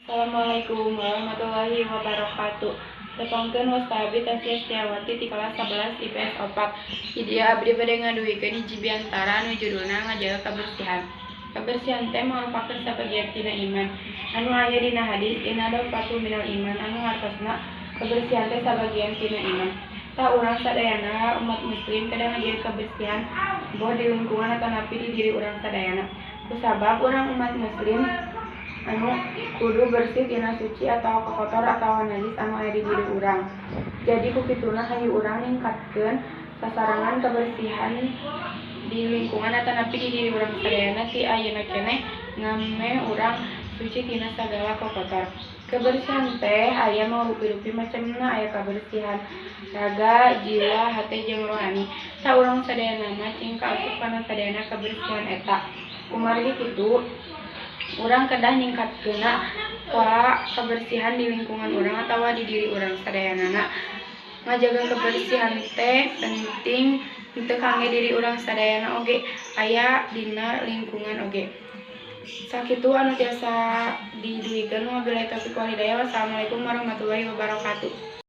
Assalamualaikum warahmatullahi wabarakatuh. Tepangkeun, wasta abdi Tasya Setiawati ti kelas 11 IPS 4. Di dieu abdi bade ngadugikeun hiji biantara anu judulna ngajaga kabersihan. Kabersihan teh marupakeun sabagian tina iman. Anu aya dina hadis "An-nadhafatu minal iman", anu hartosna kebersihan teh sabagian tina iman. Tah, urang sadayana umat muslim kedah ngajaga kebersihan, boh di lingkungan atanapi di diri urang sadayana. Kusabab urang umat muslim anu kudu bersih tina suci atawa kotor atawa najis anu aya di diri urang. Jadi ku kituna, hayu urang ningkatkeun sasarengan kebersihan di lingkungan atanapi di diri urang sadayana ti ayeuna keneh, ngameh urang suci tina sagala kokotor. Kebersihan teh aya mangrupi-rupi macemna, aya kabersihan raga, jiwa, hate jeung rohani. Tah, urang sadayana mah cing kaasup kana sadayana kebersihan eta. Kumargi kitu, urang kedah ningkatkeunna pola kebersihan di lingkungan urang atawa di diri urang sadayanana. Ngajaga kebersihan teh penting henteu kangge diri urang sadayana oge, aya dina lingkungan oge. Sakitu anu tiasa didugikeun, wabillahi taufiq wal hidayah, wassalamualaikum warahmatullahi wabarakatuh.